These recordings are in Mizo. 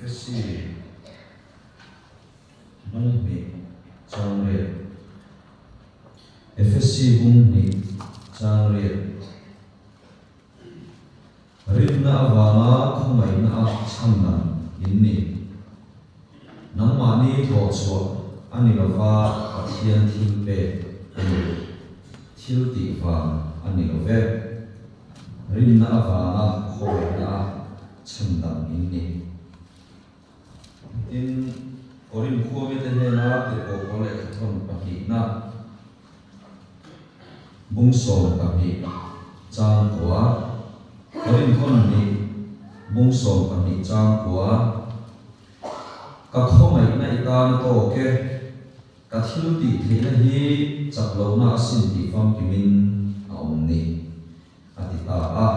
Efesi bung hnih chang riat Efesi bung hnih chang riat Rinna avanga khawngaihna a chhan ang in ni. Nangmahni thawhchhuah a ni lova Pathian thil pek a ni. Thil tih vang a ni lo ve. Rinna avanga khawngaihna a chhan dang in ni. Tin, Korinth khua mite hnena tirhkoh pawl lehkhathawn pahnihna bung 12 chang kua, Korinth thawn hnih bung 12 chang kua, Ka khawngaihna i tan a tawk e, ka thil tih theihna hi chak lohna asin tih famkimin a awm ni, a ti ta a.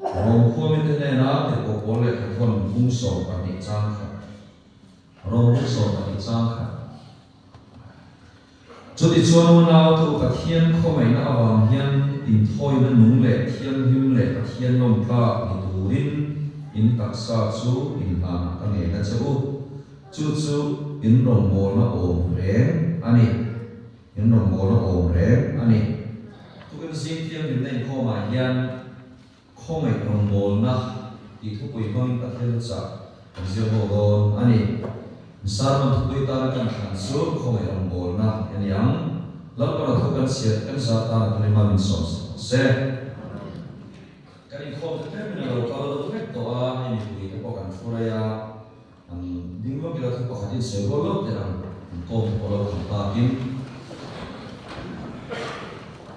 Rom khuamite hnena tirhkoh pawl lehkhathawn bung 12 chang khat. Rom bung 12 chang khat. Chutichuan unautu Pathian khawngaihna avang hian inthawina nung leh thianghlim leh Pathian lawmtlak ni turin in taksa chu inhlanah ka ngen a che u. Chu chu in rawngbawlna awm reng a ni. In rawngbawlna awm reng a ni. Tukin zing thianghlimna inkhawmah hian khawngaih rawngbawlna tih thupui hmangin Pathian chah kan zir ho dawn a ni. Sermon thupui tana kan thlan chu khawngaih rawngbawlna a ni ang. Lalpana thu kan chhiat kan zat tana tulima min sawm sak rawh se. Kan inkhawm te tlemin a lo kal deuh vek tawh a, hei mipui te pawh kan thu rei a. An ding lawk ila thu pakhat in sawi rual lawk teh ang, an kawm te pawh lo tham takin.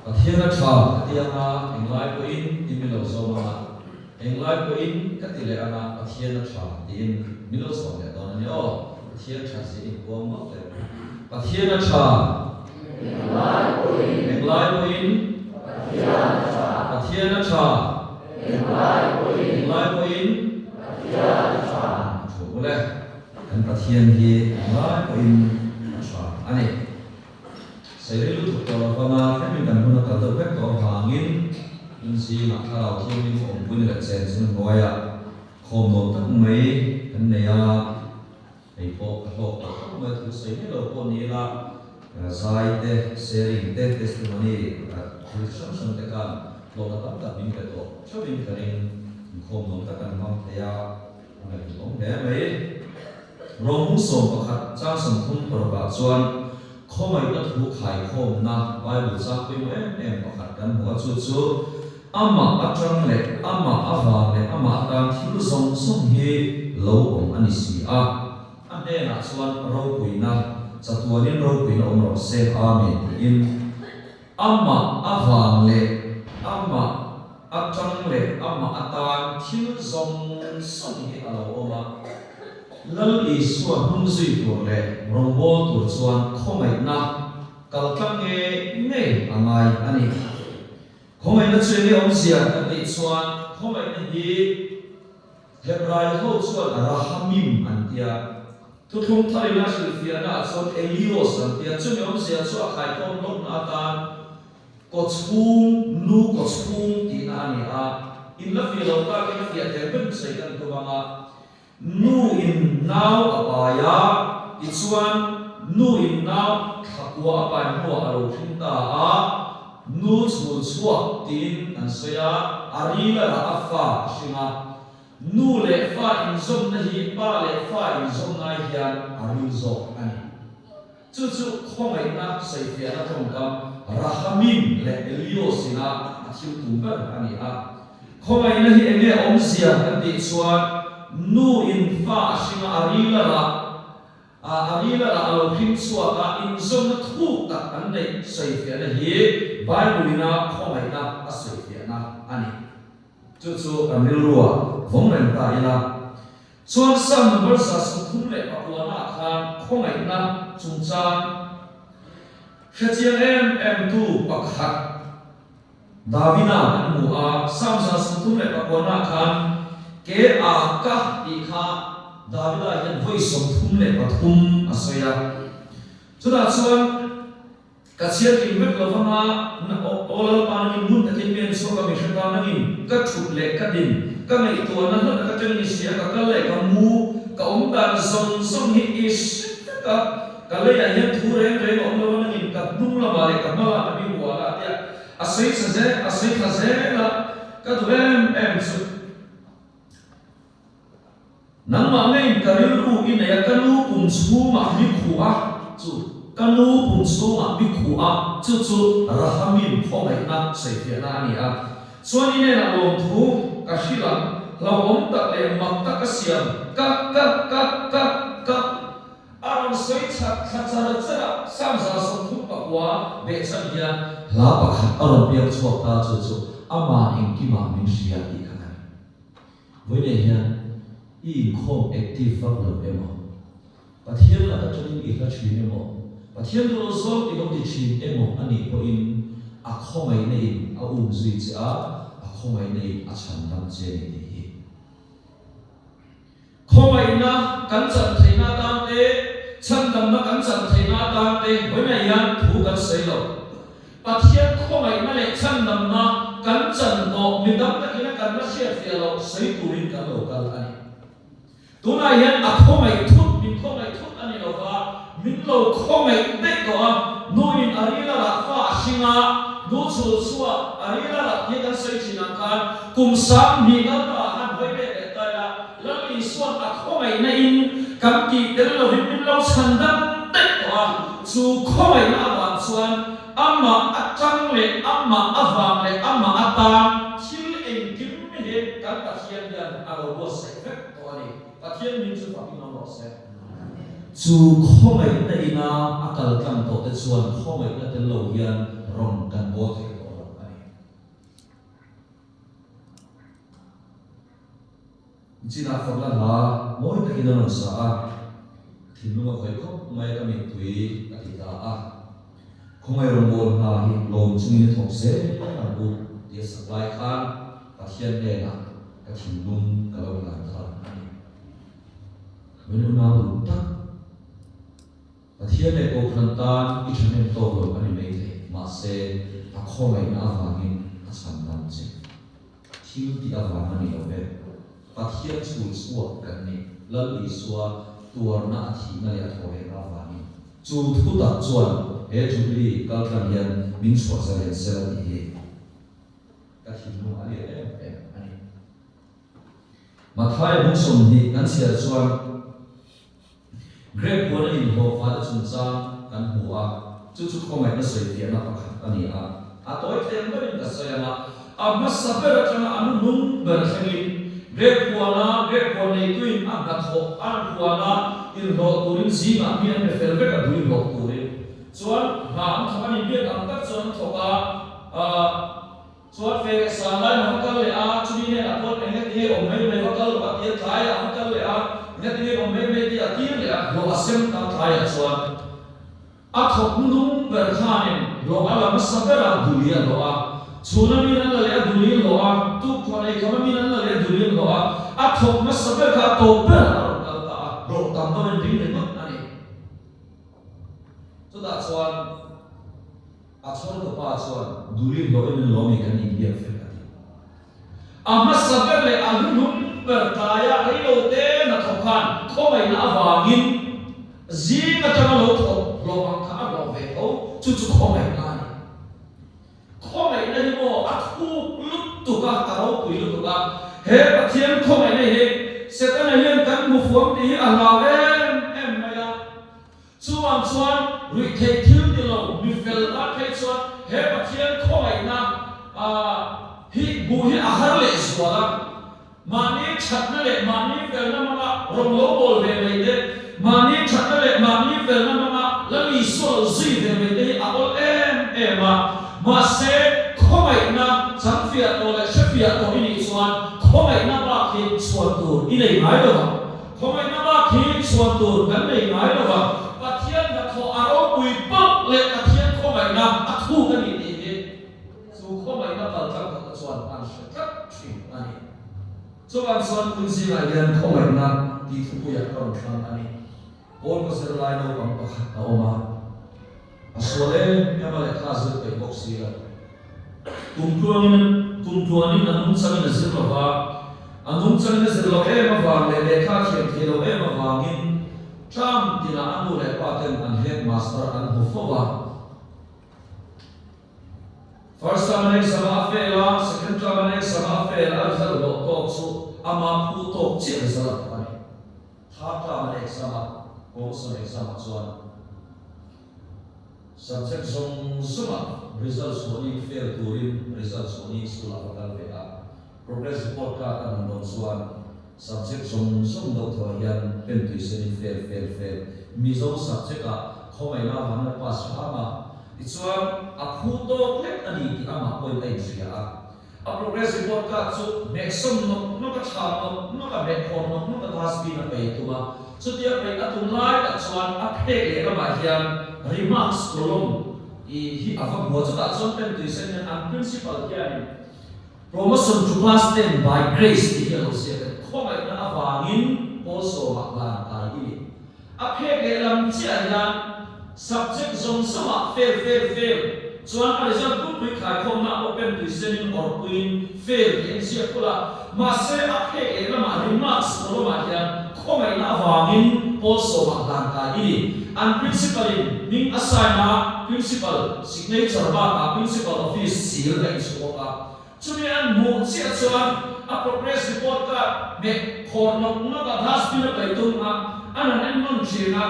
Pathian a tha ka ti anga englai pawhin ti min lo zawm anga, englai pawhin ka ti leh anga Pathian a tha tiin min lo zawm leh dawn a ni aw. Pathian that zia in huam ngawt leh. Pathian a tha. Englai pawhin. Englai pawhin. Pathian a tha. Pathian a tha. Englai pawhin. Englai pawhin. Pathian a tha. A thu ule. Kan Pathian hi englai pawhin a tha a ni. Sairei lutuk tawh lo vanga tlemin kan hun a kal deuh vek tawh avangin inzingah thlarau thianghlim awmpuina leh chen chunga hnuaiah khawm nuam tak mai kan nei a. Hei pawh ka hlawk tawh khawp mai, thu sawi miah lo pawh ni ila, zai te, sharing te, testimony thil chi hrang hrang te khan hlawkna tam tak min pe tawh theuhin ka ring. Inkhawm nuam tak an hmang thei a, a ngaihtuah awm hle mai. Rawng 11 chang 30 parukah chuan khawngaihna thu khaikhawmna Bible chang pawimawh em em pakhat kan hmu a, chu chu Amah atang leh amah avang leh amah atan thil zawng zawng hi lo awm a ni si a. A hnenah chuan ropuina, chatuanin ropuina awm rawh se, Amen tiin amah avang leh amah atang leh amah atan thil zawng zawng hi a lo awm a. Lal Isua hnung zui tur leh rawngbâwl tur chuan khawngaihna kaltlang ngei ngei a ngai a ni. Khawngaihna chu enge awmzia kan tih chuan khawngaihna hi Hebrai ho chuan rahamim an ti a, thuthlung tharina hrilhfiahna ah chuan elios an ti a, chumi awmzia chu a khaikhawm lawkna atan kawchhung, nu kawchhung tihna a ni a, in la fiah lo takin a fiah thei ber sawi kan tum ang a, nu in nau a pai a, tichuan nu in nau thlakua a pai hnuah a lo hring ta a, nu chhul chhuak tiin an sawi a, a ril a rah a fa a hring a. Nu leh fa inzawmna hi pa leh fa inzawmnai hian a ril zawk a ni. Chu chu khawngaihna sawifiahna tawngkam Rahamim leh Elios ina a thil tum ber a ni a. Khawngaihna hi enge awmzia kan tih chuan nu in fa a hring a, a ril a rah a, a ril a rah a lo hring chhuak a, inzawmna thuk tak an neih sawifiahna hi Bible ina khawngaihna a sawifiahna a ni. Chu chu kan rilruah vawng reng ta ila. Chuan Psalm number 39 ah khan khawngaihna chungchang hrechiang em em tu pakhat Davida kan hmu a, Psalm 139 ah khan Ke a ka tih kha Davida hian vawi 33 a sawi a. Chutah chuan Ka chhiat kim vek lo vanga, na aw aw Lalpa nangin ngun takin mi an chhuak a, mi hre ta nangin ka thut leh ka din, ka ngaihtuahna hlat a ka tengin i hria, ka kal leh ka mu. zawng zawng hi i hre vek a, ka leiah hian thu reng reng a awm lo a, nangin ka hnung lamah leh ka hma lamah mi hual a, a ti a, a sawi chhe zel, a sawi thla zel a, ka duh em em chu. Nangmah ngeiin ka rilru i nei a, ka nu pum chhungah mi khuh a, chu ka nu pum chhungah mi khuh a, chu chu Rahamim khawngaihna sawifiahna a ni a. Chuan i hnenah lawmthu ka hrilh ang, hlauhawm tak leh mak tak a siam, ka, ka, ka, ka, ka. A rawn sawi chhat thla char char a, Samza 39 behchhan hian hla pakhat a rawn piang chhuak ta, chu chu Aman engkimah min hria tih kha ka ni. Vawiinah hian i inkhawm active vak lo emaw? Pathian lak atangin i hla thin emaw? Pathian duh lo zawng i lo ti thin emaw a nih pawhin a khawngaihna in a um zui che a, a khawngaihna in a chhan dam che a ni tih hi. Khawngaihna kan chan theihna atan te, chhandamna kan chan theihna atan te vawiinah hian thu kan sawi lo. Pathian khawngaihna leh chhandamna kan chan tawh mi tam takin a kan la hriatfiah loh sawi turin kan lo kal a ni. Tunah hian a khawngaih thut, min khawngaih thut a ni lo va, min lo khawngaih daih tawh a, nuin a ril a rah fa a hring a, nu chhul chhuah a ril a rah tih kan sawi thin ang khan kum 2000 kal ta ah han hawi leh leh ta ila, Lal Isuan a khawngaihna in kan tih tel lovin min lo chhan dam daih tawh a, chu khawngaihna avang chuan amah atang leh amah avang leh amah atan thil engkim hi kan Pathian hian a lo buatsaih vek tawh a ni. Pathian min chu fakin awm rawh se. Chu khawngaihna ina a kal tlang tawh te chuan khawngaihna tel lo hian rawn kan bawl thei tawh lo a ni. Chinah fakna hla mawi takin a rawn sa a, ka thinlung a khawih khawp mai a, ka mittui a ti ta a. Khawngaih rawnbawl hna hi lawm chungin i thawk zel ang u tih a sak lai khan Pathian hnenah ka thinlung ka lo hlan thar a ni. Min unau duh tak. Pathian leh Kohhran tan i thahnem tawk lo a ni maithei, mahse a khawngaihna avangin a chhan dam che. Thil tih avang a ni lo ve. Pathian chhul chhuak kan ni, Lal Isua tuarna a thihna leh a thawhlehna avangin. Chu thu tak chuan he Jubilee kaltlang hian min chhuah zalen sela tih hi ka thinlung a lian em em a ni. Mathaia bung 20 kan chhiar chuan Grape huan a inhlawh fate chungchang kan hmu a, chu chu khawngaihna sawifiahna pakhat a ni a. A tawi tlem berin ka sawi ang a, a hmasa ber atanga a hnuhnung ber thlengin Grape huana grape huan neituin a hnathawh an huana inhlawh turin zingah mi an be fel vek a dui hlawh turin chuan hna an thawk a ni biak ang tak chuan an thawk a, Chuan fe leh sang laiin a va kal leh a, chumi hnenah pawh eng nge tinge awm mai mai va kal loh a ti a, tlaiah a va kal leh a, eng nge tinge awm mai mai tih a tir leh a, hlawh a sem ta tlaiah chuan a thawk hnung ber khanin hlawh a la hmasa ber a, duli a hlawh a, chhuna min an la leh a duli an hlawh a, tukṭhuan ei khama min an la leh a duli an hlawh a, a thawk hmasa ber kha a tawp ber a rawn kal ta a, hlawh tam deuh in ring ringawt a ni. Chutah chuan. A chhawrtu pa chuan Duli hlawhin in lawmi kan inbiak fel a ti. A hmasa ber leh a hnuhnung ber tlaia reilo te hnathawk khan khawngaihna avangin zing atanga lo thawk hlawh ang kha a hlawh ve tho, chu chu khawngaihna a ni. Khawngaihna hi maw a thuk lutuk a, a ropui lutuk a, he Pathian khawngaihna hi Setana hian kan hmu fuam tih hi a hlau em em mai a. Chuvang chuan ruihtheih thil ni lo mi fel tan phei chuan he Pathian khawngaihna hi hmuh hi a har leh zual a. Mahni thatna leh mahni felna hmanga rawn lo bawl ve mai te, mahni thatna leh mahni felna hmanga Lal Isua lo zui ve mai te hi a awl em em a. Mahse, khawngaihna changfiah tawh leh hrefiah tawh i nih chuan khawngaihna bak hi chhuan tur i nei ngai lo vang. Khawngaihna bak hi chhuan tur kan nei ngai lo va, Pathian hnathawh a ropui pauh leh Pathian khawngaihna a thuk a ni tih hi chu khawngaihna kaltlang tawhte chuan an hre tlat thin a ni. Chuvang chuan tun zingah hian khawngaihna tih thupuiah ka rawn thlang a ni. Paul ka zir lai naupang pakhat a awm a, a sual em em a lehkha a zir peih bawk si lo. Kum tluangin kum tluanin a nungchangin a zir lo va, a nungchangin a zir loh em avang leh lehkha a thiam thei lo em avangin. inah a nu leh pa ten an headmaster an hmu fo a. First term an exam a a fail a, second term an exam a a fail a, a result hlawh tawk chu ama phu tawk chiah result a hmu a ni. Third term an exam a, promotion exam ah chuan subject zawng zawngah result chhuahni fail turin result chhuahni school ah va kal ve a, progress report card an han dawn chuan subject zawng zawng deuh thuah hian pen tui senin fail fail fail Mizo subject ah khawngaihna avangin a pass hram a, tichuan a phu tawk lek a ni tih amah pawhin a inhria a. A progress report card chu hmehsawm nawk nawk a chham nawk nawk a hmehkhawm nawk nawk a dustbin a peih tum a. Chutia peih a tum lai tak chuan a phek leh lamah hian remarks column i hi a va hmu a. Chutah chuan pen tui sen hian an principal hianin Promotion to class 10 by grace tih hi a lo ziak a ni. Khawngaihna avangin pawl sawmah hlan kai i ni. A phek leh lam chiah hian subject zawng zawngah fail fail fail chuan a result pumpui khaikhawmna pawh pen tui senin awrpuiin fail tih an ziak khul a, mahse a phek leh lamah remarks column-ah hian khawngaihna avangin pawl sawmah hlan kai i ni. An principal-in hming a sign a, principal signature bakah principal office seal a inchhu bawk a. Chumi an hmuh chiah chuan a progress report card hmeh khawr nawk nawk a dustbin a paih tum a, an han en nawn thin a,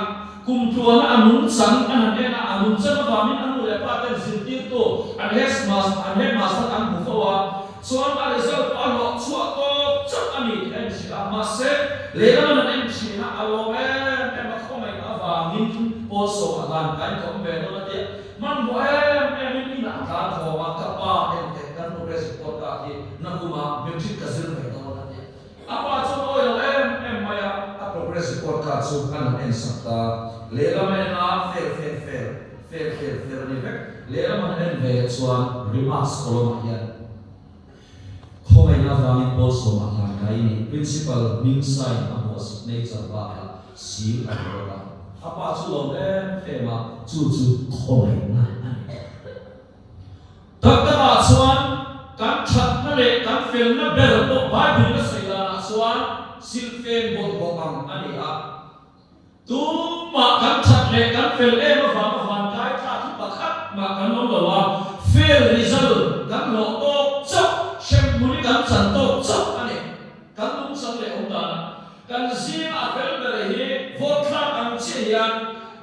kum tluana a nungchang an han en a, a nungchang avangin a nu leh pa ten zirtirtu an an headmaster an hmu fo a, chuan a result pawh a hlawh chhuah tawp chauh a ni tih a inhrilh a, mahse lehlam an han en thin a, a lawm em em a, khawngaihna avangin pawl sawmah hlan kai ka awm ve dawn a tia. Hmanhmawh em em in inah a tlan thawm a, ka pa enteh kan progress report card hi nakumah matric ka zir ve dawn a tia. A pa chuan awi lo em em mai a, a progress report card chu an han en sak ta. Lehlam a en a, fail fail fail, fail fail fail a ni vek. Lehlam an en ve leh chuan remarks column ah hian Khawngaihna avangin pawl sawmah hlan kai ni Principal hming sign a hmuh signature bakah seal a ni bawk a. A pa chu lawm em em a, chu chu khawngaihna a ni. Tak takah chuan kan thatna leh kan felna ber pawh Bible in a sawi danah chuan silhfen bawlhhlawh ang a ni a. Tumah kan that leh kan fel em avanga vankai tlak hi pakhat mah kan awm lo a, fail result kan hlawh tawk chauh, hremhmun hi kan chan tawk chauh a ni. Kan nungchang leh awm danah kan zinga a fel ber hi vote thlak ang chiah hian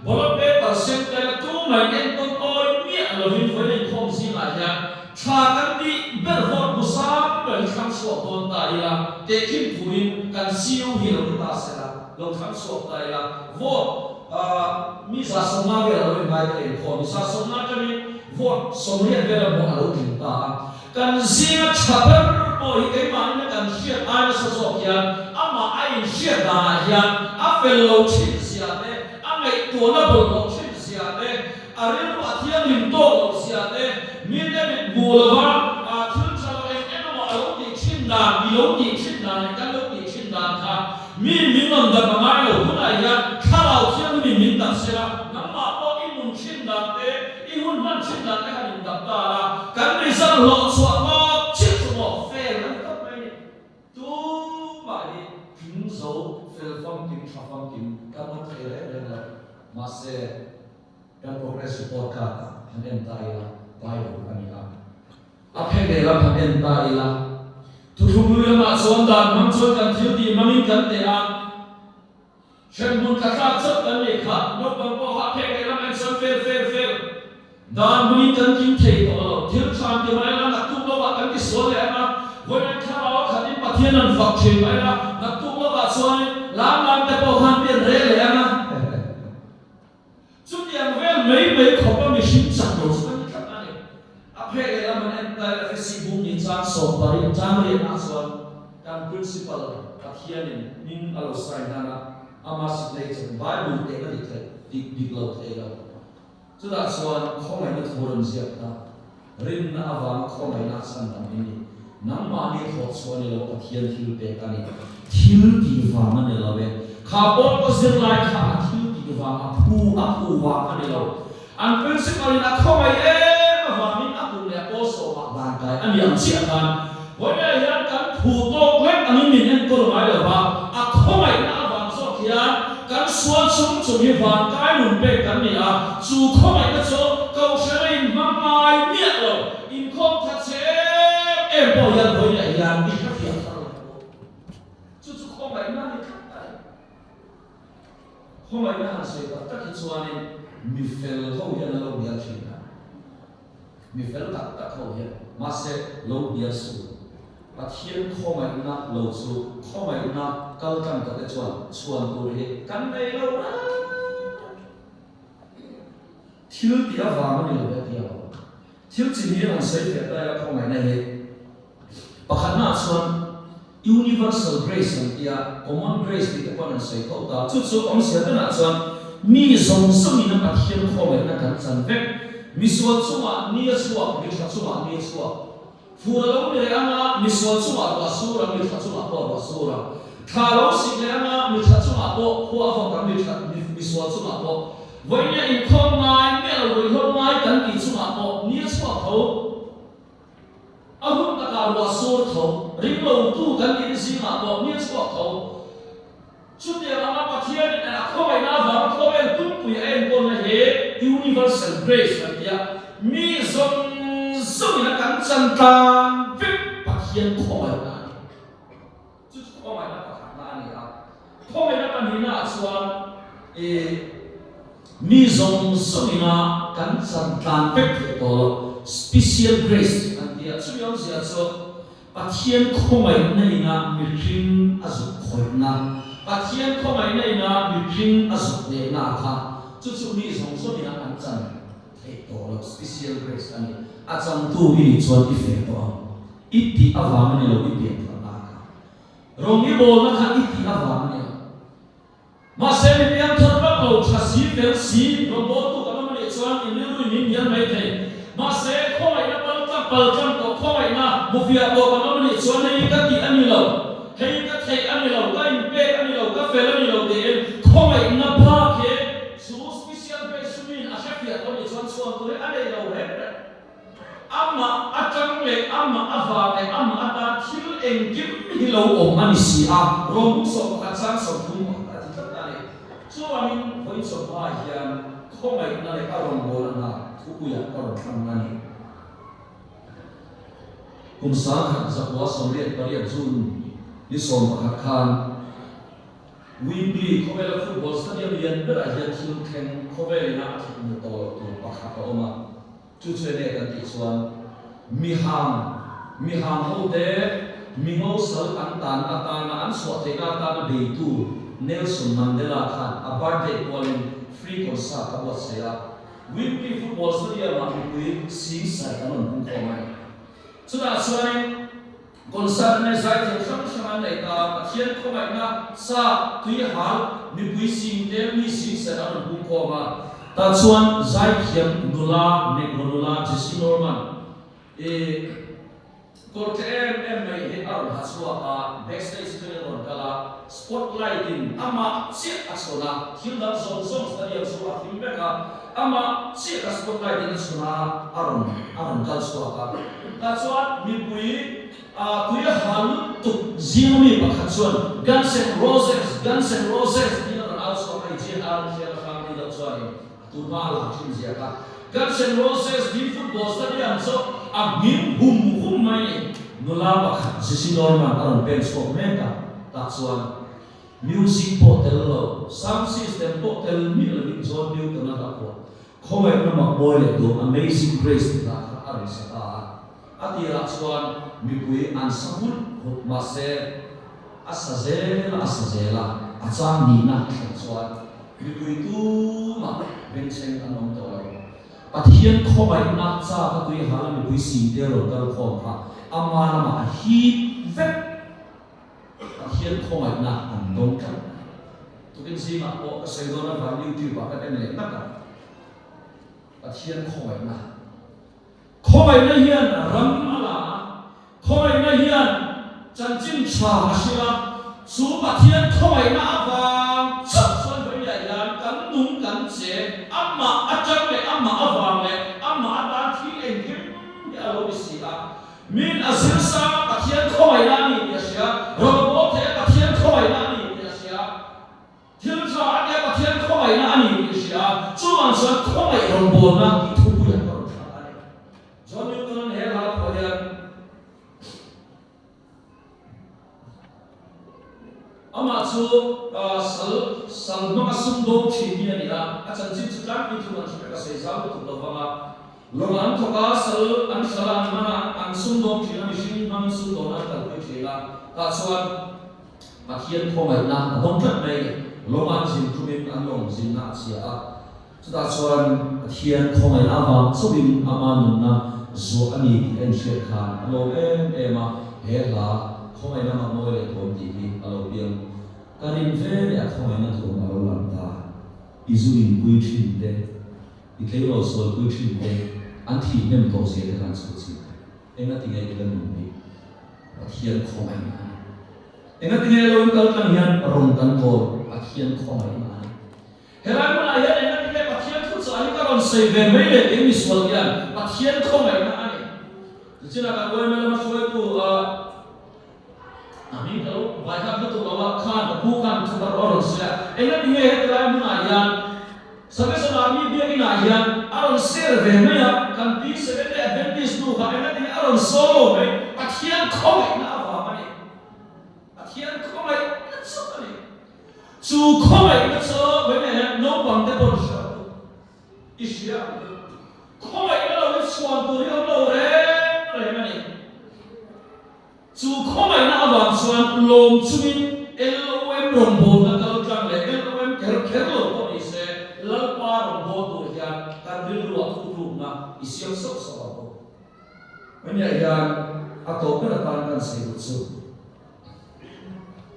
ballot paper sem taila tumah in entawn awi miah lovin vawiin inkhawm zingah hian tha kan tih ber vote hmu sang ber hi thlang chhuak dawn ta ila tehkhin thuin kan CEO hi lo ni ta sela. Lo thlang chhuak ta ila, vote mi 150 vel a lo inngai ta inkhawm, mi 150 atangin vote 80 vel a hmuh a lo tling ta a. Kan zinga tha ber pawh hi keimahni na kan hriat ai nasa zawk hian amah a inhriat danah hian a fel lo thin zia te, a ngaihtuahna bawlhhlawh thin zia te, a rilru a thianghlim tawk loh zia te, mite mit hmuh lova thil tha lo eng eng emaw a lo tih thin dan, i lo tih thin dan leh kan lo tih thin dan kha mi min rawn dap a ngai lo. Tunah hian thlarau thianghlimin min dap se la, nangmah pawh i nun thin dan te, i hun hman thin dan te han indap ta la, kan result hlawh chhuah tawp chiah chu maw fail a ni tawp mai a ni. Tumah hi tling zo fel famkim tha famkim kan awm thei reng reng lo. Mahse. Kan progress report card han en ta ila, Bible a ni a. A phe lehlam han en ta ila, Thuthlung lui lamah chuan dan hmang chuan kan thil tih hmangin kan teh a, hremhmun tla tlak chauh kan nei kha, naupang pawh kha a phek lehlam en chuan fel fel fel, dan hmangin kan kim thei tawh lo, thil than ti mai ila naktuk lawkah kan ti sual leh ang a, vawiin thlarau a khatin Pathian an fak thin mai ila, naktuk lawkah chuanin lam lam te pawh khan pian rel leh ang a. Chutiang vel mai mai khawpa mihring chak lo chu ka ni tlat a ni. A pheh leh lam an en ta ila Fesi bum ni chang 80 chang riatah chuan kan Principal Pathianin hming a lo sign hnan a, ama signature Bible tehna dik thei dik dik lo thei lo. Chutah chuan khawngaihna thu rawn ziak ta. Rinna avanga khawngaihna a chhan dam i ni. Nangmahni thawh chhuah a ni lo, Pathian thil pek a ni. Thil tih vang a ni lo e. Kha pawl ka zir lai kha a thil tih vang, a phu, a phu vang a ni lo. An principal in a khawngaih em avangin a kum leh a pawl sawmah dan kai a ni ang chiah khan vawiinah hian kan phu tawk lek angin min enkawl ngai lo va, a khawngaihna avang zawk hian kan sual chung chung hi vankai nun pek kan ni a, chu khawngaihna chu Kohhran a inhmang ngai miah lo, inkhawm tha che em em pawh hian vawiinah hian i hrefiah thar lo bawk. Chu chu khawngaihna a ni tlat a ni. Khawngaihna han sawi tak tak hi chuanin mi fel ho hian an lo hnial thin a. Mi fel tak tak ho hian mahse lo hnial suh. Pathian khawngaihna lo chu khawngaihna kal tlang tawh te chuan chhuan tur hi kan nei lo reng reng. Thil tih avang a ni lo ve tia lo. Thil chi hnih an sawi fiah ta ila khawngaihna hi pakhatnaah chuan Universal Grace an tia, Common Grace tih te pawh an sawi tho ta. Chu chu awmzia danah chuan mi zawng zawngin a Pathian khawngaihna kan chan vek. Misual chungah ni a chhuak, mi tha chungah ni a chhuak. Fur a lo ni leh anga misual chungah ruah sur a, mi tha chungah pawh ruah sur a. Thla a lo sik leh anga mi tha chungah pawh khua a vawk ang, mi tha, misual chungah pawh. Vawinia inkhawm ngai, miah lo ruihhlo ngai kan tih chungah pawh ni a chhuak tho. A hun takah ruah sur tho, ring lo tu kan tih zingah pawh mi a chhuak tho. Chutiang anga Pathianin a khawngaihna avanga khawvel pumpui a enkawlna hi Universal Grace kan ti a, mi zawng zawngin a kan chan tlan vek Pathian khawngaihna a ni. Chu chu khawngaihna pakhatna a ni a. Khawngaihna pahnihnaah chuan ih mi zawng zawngina kan chan tlan vek theih tawh lo, special grace an ti a. Chumi awmzia chu Pathian khawngaihna ina mihring a zuk khawihna, Pathian khawngaihna ina mihring a zuk nehna kha chu chu mi zawng zawngina an chan theih tawh lo, special grace a ni. A changtu i nih chuan i fe tawh ang. I tih avang a ni lo, i pian tharna kha. Rawng i bawlna kha i tih avang a ni lo. Mahse mi pian thar vak lo, tha si, fel si, rawngbawltu kan awm a nih chuan in rilru in in hnial mai thei. Mahse khawngaihna pal tlang pal tlang tawh, khawngaihna hmufiah tawh kan awm a nih chuan hei hi ka tih a ni lo, hei hi ka theih a ni lo, ka inpek a ni lo, ka fel a ni lo tiin khawngaihna phak hi chu special grace chu miin a hrefiah tawh a nih chuan chhuan tur hi a nei lo reng reng. Amah atang leh amah avang leh amah atan thil engkim hi lo awm a ni si a, Rom 11 chang 31 a ti tlat a ni. Chuanin vawi chawhma hian khawngaihna leh a rawngbawlna hna thupuiah ka rawn thlang a ni. Kum 1988 June ni 11 khan, Wembley khawvela football stadium lian berah hian thil thleng khawvelina a thlen hmu tawh loh tur pakhat a awm a. Chu chu enge kan tih chuan mihang, mihang hote mingo sal an tan atana an chhuah theihna atana beitu Nelson Mandela khan a birthday kualin free concert a buatsaih a. Wembley football stadium-ah mipui sing sarh an rawn hmung khawm a ni. Chutah chuanin Concert nei zaithiam hrang hrang an nei ta, Pathian khawngaihna sa tui hal mipui sing te mi sing serh an rawn hung khawm a, tah chuan zaithiam nula Negro nula Jessye Norman i kawr tle em em mai hi a rawn ha chhuak a, backstage atangin a rawn kal a, spotlight in amah chiah a chhawn a, thil dang zawng zawng stadium chu a thim vek a, amah chiah kha spotlight in a chhawn a, a rawn a rawn kal chhuak a. Tah chuan mipui tui a hal lutuk zinga mi pakhat chuan Guns N' Roses, Guns N' Roses tiin a rawn au chhuak a, Aegean Army hriat a hrang ni deuh chuanin a tunhma a lang thin ziak a. Guns N' Roses tiin football stadium chu a nghing hum hum mai ni. Nula pakhat Jesse Norman a rawn pen chhuak mek a, tah chuan music pawh tel lo, sound system pawh tel miah lovin John Newton-a hla phuah Khawngaihna mak mawi leh duh Amazing Grace tih hla kha a rawn sa ta a. A tirah chuan mipui an sa nghulh nghulh mahse a sa zel a, a sa zel a, a chang nihna a thlen chuan mipui tumah bengchheng an awm tawh lo. Pathian khawngaihna chak a tui hal a mipui sinte rawn kal khawm kha ama lamah a hip vek. Pathian khawngaihna an dawng tlat. Tukin zingah pawh ka sawi dawn avang YouTube ah ka en leh ngat a, Pathian khawngaihna. Khawngaihna hian ram a la a, khawngaihna hian chanchin tha a hrilh a, chu Pathian khawngaihna avang chauh chuan vawiah hian kan nung kan che, amah atang leh amah avang leh amah atan thil engkim hi a lo ni si a. Min a zir sang a, Pathian khawngaihna a ni tih a hria. Rawngbâwl theih a, Pathian khawngaihna a ni tih a hria. Thil tha a tia, Pathian. rawngbawlna tih thupuiah ka rawn thlah a ni. John Newton-a'n he hla phuah hian Amah chu sal sal hmanga sumdawng thin mi a ni a, a chanchin chu tlangpui thu kan hre vek a, sawi zau lutuk lo vang a. Lawng an thawk a, sal an hralh a, an man a, an sumdawng thin a, mihring hmangin sumdawn an kalpui thin a. Tah chuan Pathian khawngaihna a dawng tlat mai a ni. Lawng an zin tumin an lawng zinna a chhia a. Chutah chuan Pathian khawngaihna avang chauhin ama nunna zuah a ni tih a inhriat khan a lawm em em a, he hla Khawngaihna mak mawi leh tuam tih hi a lo piang. Ka rin ve leh a khawngaihna tuam a lo lang ta. I zu inpui thin te, i tleirawl sualpui thin te, an thih hnem tawh zia te khan chhut chhin teh. Engatinge i la nun bik? Pathian khawngaihna a ni. Engatinge lo in kal tlang hian rawn kan bawl? Pathian khawngaihna a ni. Helai hmunah hian engati nge Pathian thuchah hi ka rawn sawi ve mai le kei misual hian Pathian khawngaihna a ni. Tichinah kan uaime lama hruaitu a a hming ka lo vai khat lutuk lo a, khan ka pu khan thu ka rawn sawi a, engati nge heti lai hmunah hian Salvation Army biakinah hian a rawn share ve mai a, kan pi Seventh Day Adventist nu kha engati nge a rawn solo mai, Pathian khawngaihna avang a ni. Pathian khawngaihna chu a ni. Chu khawngaihna chu vawiinah hian naupang te pawn hria ang u, i hria ang u. Khawngaihna lo hi chhuan tur hi awm lo reng reng a ni. Chu khawngaihna avang chuan lawm chungin LOM rawngbawlna kal tlang leh LOM kher kher lo pawh ni se, Lalpa rawngbâwl tur hian kan rilruah thutlukna i siam sauh sauh ang u. Vawiinah hian a tawp ber atan kan sawi duh chu.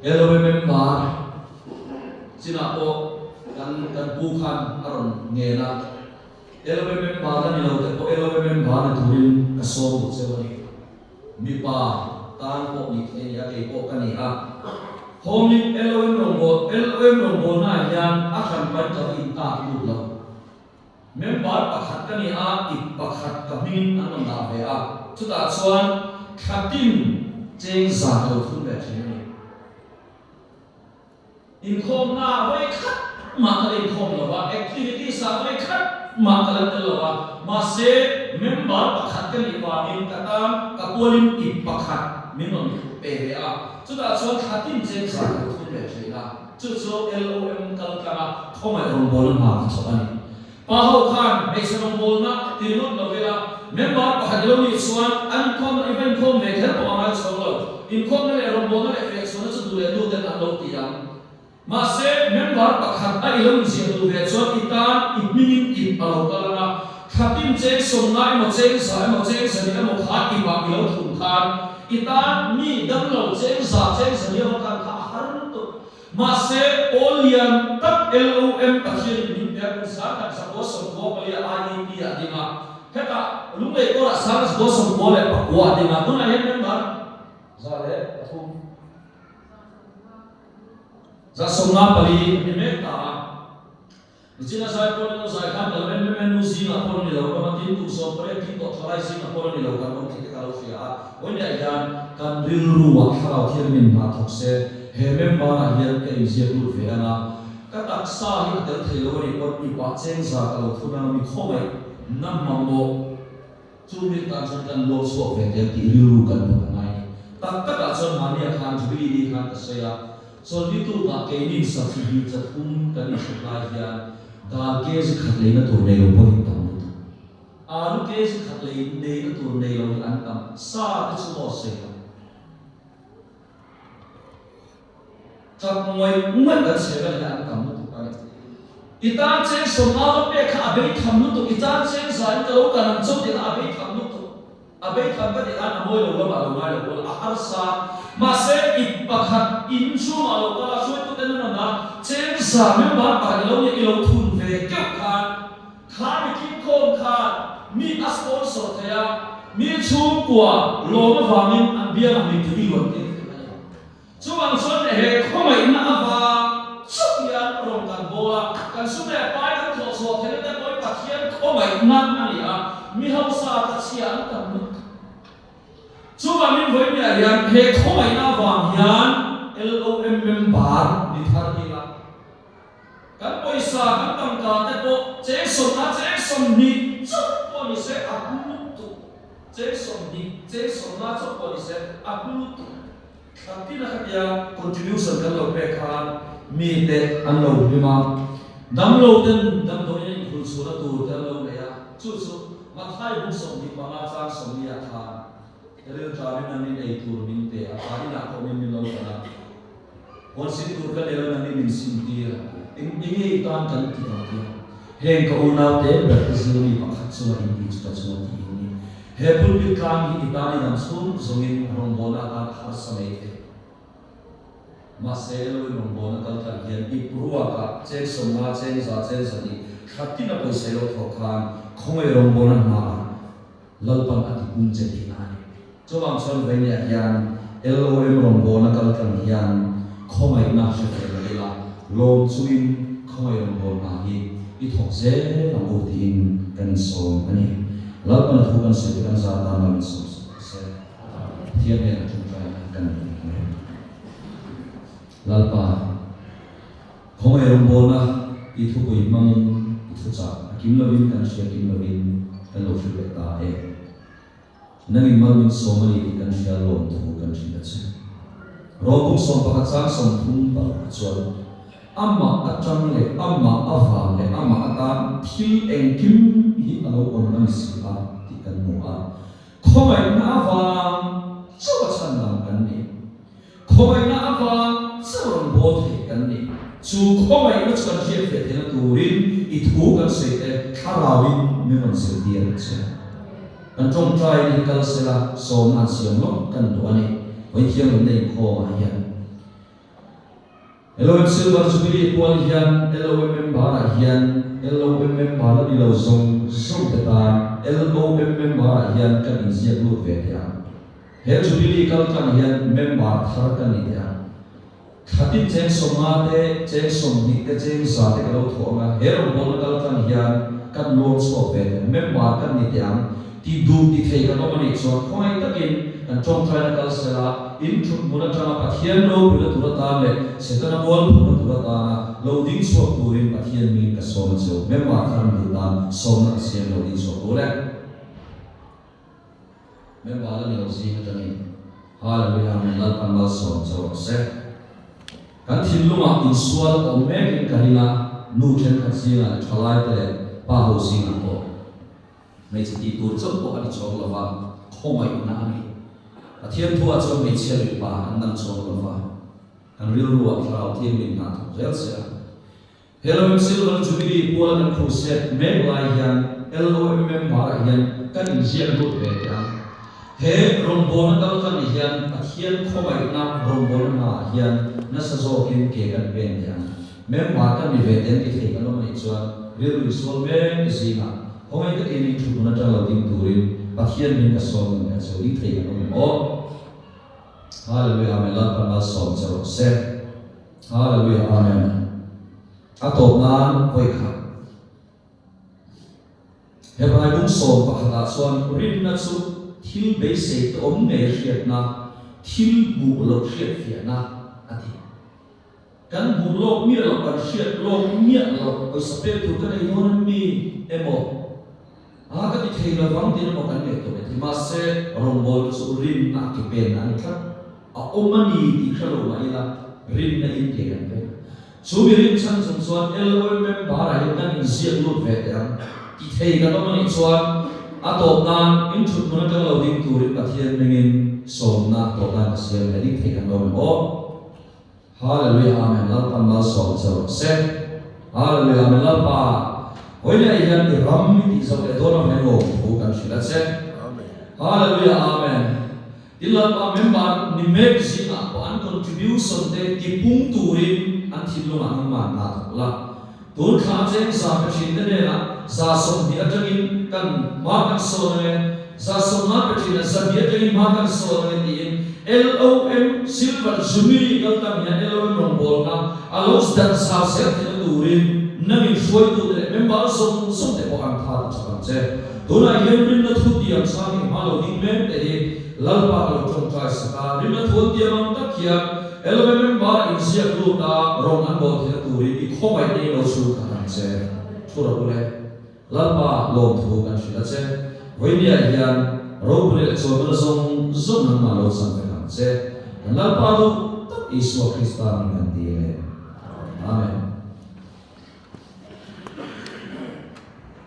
LOM member chinah pawh kan kan pu khan a rawn ngen a, LOM member la ni lo te pawh LOM member ni turin ka sawm duh cheu a ni. Mipa tan pawh nih theih a ni a, kei pawh ka ni a. Hawmin LOM rawngbâwl LOM rawngbâwlnaah hian a hran pain ka va intak lut lo. Member pakhat ka ni a, ip pakhat ka hmingin an rawn dah ve a, chutah chuan thla tin cheng za ka lo thun ve thin a ni. Inkhawmna vawi khat mah ka la inkhawm lo va, activities ah vawi khat mah ka la tel lo va, mahse member pakhat ka nih vangin ka tan ka pualin ip pakhat min rawn pe ve a, chutah chuan thla tin cheng za ka lo thun ve thin a. Chu chu LOM kal tlanga khawngaih rawngbawlna hna ka thawk a ni. Pa ho khan hmeichhe rawngbawlna ti ringawt lo ila, member pakhat i lo nih chuan an inkhawmna i va inkhawm ve kher pawh a ngai chhawng lo. Inkhawmna leh rawngbawlna leh fehchhuahna chu duh leh nu ten an lo ti ang. Mahse, member pakhat a i lo inziah duh ve chuan i tan i hmingin ip a lo kal ang a, thla tin cheng sawmna emaw cheng za emaw cheng zani emaw kha ipah i lo thun khan I tan mi damlo cheng za cheng za nia va kal kha a har lutuk. Mahse, pawl lian tak LOM Pathianin min pe a, kum sang khat zakua sawmkua palia IEP ah a ding a. Hetah Lunglei kawrah sang zakua sawmkua leh pakua a ding a. Tunah hian member 103, 154 a ni mek ta a. Nichina zai pawn emaw zai khan ka lo en em em, nu zingah pawn a ni lo, ram a tin kum 18 tling tawh thalai zingah pawn a ni lo kan awm tih te ka lo hria a, vawiinah hian kan rilruah thlarau thianghlim hna thawk se, he member-ah hian ka inziak lut ve ang a, ka taksa hi a tel thei lo a nih pawn mipah cheng za ka lo thun ang a, mi khawngaih na mamawh chu mi tan chuan kan luak chhuak ve tel tih rilru kan put a ngai a ni. Tak takah chuan mahnia khan Jubilee ni khan ka sawi a, Chawlhni tukah keinin sathi hi chathum kan inhret lai hian dal kg khat leina tur nei lo pawh hi tam lutuk. Alu kg khat lei neina tur nei lo hi an tam, sa te chu maw sawi lo. Tap ngawih ngawih kan chhe vel hi an tam lutuk a ni. I tan cheng sawmnga va pek kha a bei tham lutuk, i tan cheng za in ka lo kan ang chauh tih kha a bei tham lutuk. A bei tham ka tih khan a mawi lo lamah lo ngai lo pawl a harsa. Mahse, i pakhat in chhungah lo kal a, hruaitute nan awm a, cheng za member pakhat i lo nia i lo thun ve keuh khan, kha mi tlinkhawm khan mi a sponsor thei a, mi chhungkua lawm avangin an biangah mittui i luan tir thei a ni. Chuvang chuan he khawngaihna avang chauh hian rawn kan bawl a, kan sum leh pai kan thawh chhuah theihna te pawhin Pathian khawngaihna a ni a, mi hausa ta chhia an tam lutuk. Chuvangin vawiinah hian he khawngaihna avang hian LOM member ni thar ila. Kan pawisa, kan tangka te pawh cheng sawmna, cheng 20 chauh pawh ni se a hlu lutuk. Cheng 20, cheng 50 chauh pawh ni se a hlu lutuk. Thla tin a khatia contribution kan lo pek khan mite an lo hlim a, damlo ten damdawiin a inkhul chhuahna tur te an lo nei a, chu chu Mathai bung 25 chang 40 ah khan rilṭamin an in ei tur min pe a, pa inah pawh min min lo tan a, huan sin tur ka nei lo nangni min sim tir a ti a, eng enge i tan kan ti ang tia heng ka unau te ber te zir mi pakhat chunga in ti chu ka chunga ti in ni. He pulpit tlang hi i tan i dam chhung zawngin rawngbawlna atan a harsa mai thei. Mahse, Elohim rawngbawlna kal tlang hian ip ruakah cheng 50, cheng 100, cheng 200 thla tin a pawisa lo thawh khan khawngaih rawngbawlna hmaah Lalpan a ti pum che tihna a ni. Chuvang chuan Vainiah hian LOM rawngbawlna kal tlang hian khawngaihna hre ve lo ila, lawm chungin khawngaih rawngbawlna hi i thawk zel ang u tiin kan insawm a ni. Lalpana thu kan sawi te kan zar tan lo insawm sak rawh se. Pathian hnenah tawngtaina kan nei ang e. Lalpa, khawngaih rawngbawlna i thupui hmangin i thuchah a kim lovin kan hria kim lovin kan lo hrilh leh ta e. Nangin mal min sawm a ni tih kan hria lawm thu kan hrilh a che. Rawlbung 11 chang 30 parukah chuan amah atang leh amah avang leh amah atan thil engkim hi a lo awm a ni si a tih kan hmu a. Khawngaihna avang chauh a chhan dang kan ni. Khawngaihna avang chauh rawn bawl thei kan ni. Chu khawngaihna chu kan hriat fiah theihna turin i thu kan sawi te thlarauin min rawn zirtir ang che. Kan tawngtaina hi kal sela sawmna han siam lawk kan duh a ni. Vawi thianghlimna inkhawmah hian LOM Silver Jubilee pual hian LOM member-ah hian LOM member la ni lo zawng zawng te tan LOM member-ah hian kan inziak lut ve teh ang. He Jubilee kal tlang hian member thar ka ni teh ang. Thla tin cheng 50 te, cheng 20 te, cheng 100 te ka lo thawh ang a, he rawngbawlna kal tlang hian kan luang chhuak ve teh ang, member kan ni teh ang ti duh ti thei kan awm a nih chuan khawngaih takin kan tawngtaina kal sela in thut hmun atanga Pathian ropuina tur atan leh Setana mualphumna tur atana lo ding chhuak turin Pathian mingin ka sawm a cheu. Member thar duh tan sawmna ka siam lo ding chhuak tur e. Member la ni lo zing atangin Hallelujah Amen Lalpan malsawm che rawh se. Kan thinlungah insual awm mekin ka ring a, nu thenkhat zingah leh thalai te leh pa ho zingah pawh hmeichhe tih tur chauh pawh a ni chuang lo va, khawngaihna a ni. Pathian thuah chuan hmeichhia leh pa an dang chuang lo va, kan rilruah thlarau thianghlim hna thawk zel se a. LOM Silver Jubilee puala kan crusade mek lai hian LOM member-ah hian kan inziak lut ve teh ang. He rawngbawlna kal tlang hian Pathian khawngaihna rawngbawlna hnaah hian nasa zawkin ke kan pen teh ang. Member kan ni ve teh an ti thei kan awm a nih chuan rilru insual mek zingah khawngaih takin in thuhmun atang lo ding turin Pathian min ka sawm ang leh a cheu ding thei kan awm em aw. Hallelujah Amen Lalpa malsawm che rawh se. Hallelujah Amen. A tawp nan vawi khat. Hebrai bung 11 ah chuan rinna chu thil beisei te awm ngei hriatna, thil hmuh loh hriatfiahna a ti. Kan hmuh lawk miah loh, kan hriat lawk miah loh, pawisa pek tur ka nei dawn em mi emaw, a ka ti thei lovang tiin emaw kan ngaihtuah mai thei. Mahse, rawngbawlna chu rinna a ke penna a ni tlat. A awm a ni tih hre lo mah ila, rinna in ke kan pen a. Chu mi rin chhan chung chuan LOM member ah hian kan inziak lut ve teh ang. Ti thei kan awm a nih chuan a tawp nan in thut hmun atang lo ding turin Pathian mengin sawmna tawp nan ka siam leh ding thei kan lo awm em aw. Hallelujah Amen Lalpan malsawm che rawh se. Hallelujah Amen Lalpa vawiin ah hian i ram i tih zawh leh dawn avangin lawmthu kan hrilh a che. Hallelujah Amen. Tin Lalpa member ni mek zingah pawh an contribution te tipung turin an thinlungah nangmah an dah thawk la. Tun thla cheng za pe thin te hnenah 120 atangin kan hma kan sawn ange, 150 pe thinah 200 atangin hma kan sawn ange tiin LOM Silver Jubilee kal tang hian LOM rawngbawlna a lo dan zau zel theihna turin nangin hruaitute leh member zawng zawng te pawh an tha ta chak ang che. Tunah hian rinna thu tiam chang i hma lo ding mek te hi Lalpa ka lo tawngtai sak a, rinna thu an tiam ang tak hian. LMM member inziak lut a rawng an bawl theihna turin i khawngaihna in lo chhung khat ang che. Thu rawh u le. Lalpa lawmthu kan hrilh a che. Vawinia hian ropui leh chawlhna zawng zawng nangmah lo chang vek ang che. Kan Lalpa duh tak Isua Krista min kan dil e.